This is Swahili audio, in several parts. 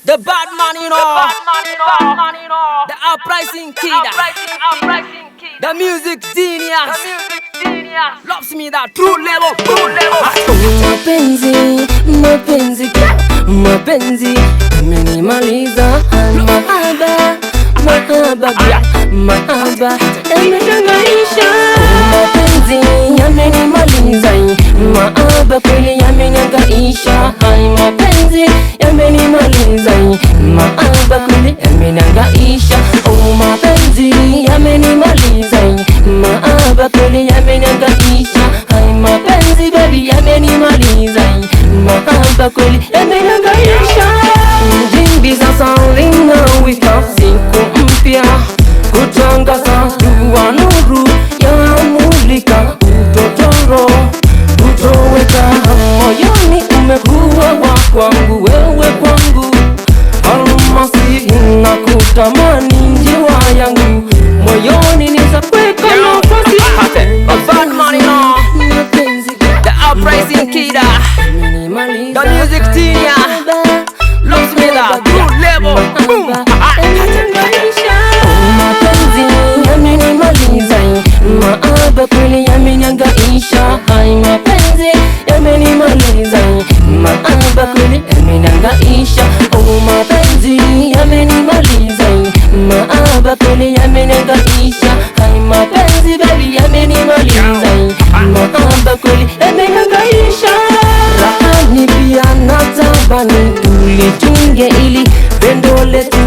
The bad man, you know. The uprising kid. The music genius. Loves me that true level. True level. Mapenzi, mapenzi, mapenzi yamenimaliza. Mahaba, mahaba, mahaba yamenihangaisha. Mapenzi yamenimaliza, mahaba kweli yamenihangaisha. Mapenzi yamenimaliza, mahaba kweli yamenihangaisha. Oh, mapenzi yamenimaliza, mahaba kweli yamenihangaisha. Mapenzi baby yamenimaliza, mahaba kweli yamenihangaisha. Jimbi sasa linawika, siku mpya kutangaza, jua nuru yamulika, utotoro kutoweka. Moyoni umekuwa wa kwangu, wewe kwangu almasi, nakutamani njiwa yangu, moyoni nitakuweka nafasi. The bad man, you know. The uprising kid. The music genius. Loves me that true level. Boom. Mapenzi yamenimaliza, mahaba kweli yamenihangaisha. Mapenzi yamenimaliza, mahaba kweli yamenihangaisha. Oh, mapenzi yamenimaliza, mahaba kweli yamenihangaisha. Mapenzi baby yamenimaliza, mahaba kweli yamenihangaisha. Rahani pia natamani tulichunge ili pendo letu,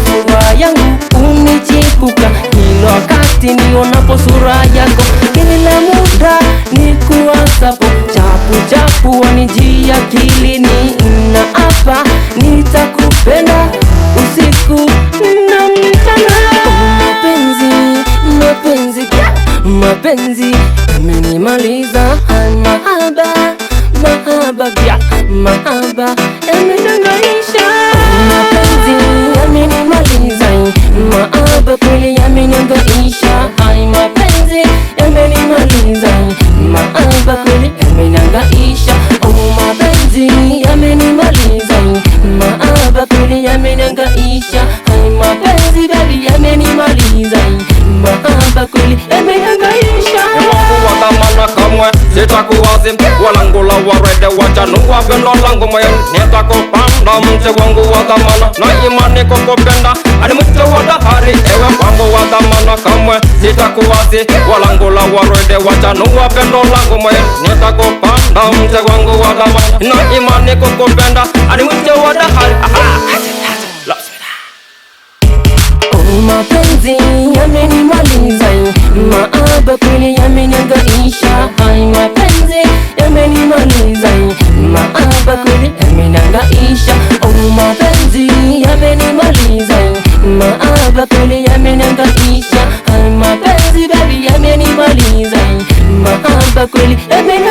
furaha yangu unichipuka kila wakati nionapo sura yako, kila muda nikuwazapo, chapu chapu wanijia akilini, na hapa nitakupenda usiku na mchana. Mapenzi, mapenzi, mapenzi yamenimaliza, mahaba, mahaba, mahaba yamenihangaisha. Mapenzi yamenimaliza, mahaba kweli yamenihangaisha. Mapenzi yamenimaliza, mahaba kweli yamenihangaisha. Oh, mapenzi yamenimaliza, mahaba kweli yamenihangaisha. Mapenzi baby yamenimaliza, mahaba kweli yamenihangaisha. Wangu wa dhamana kamwe sitakuwazi, walangu la warede wachanua pendo langu moyoni nitakupanda. Mche wangu wa dhamana na imani kukupenda hadi mwisho wa dahari. Ewe wangu wa dhamana kamwe sitakuwazi, walangu la warede wachanua pendo langu moyoni nitakupanda. Mche wangu wa dhamana na imani kukupenda hadi mwisho wa dahari. Oh, mapenzi yamenimaliza, mahaba kweli yamenihangaisha. Mapenzi yamenimaliza, mahaba kweli yamenihangaisha. Oh, mapenzi yamenimaliza, mahaba kweli yamenihangaisha. Mapenzi baby yamenimaliza, mahaba kweli yamenihangaisha.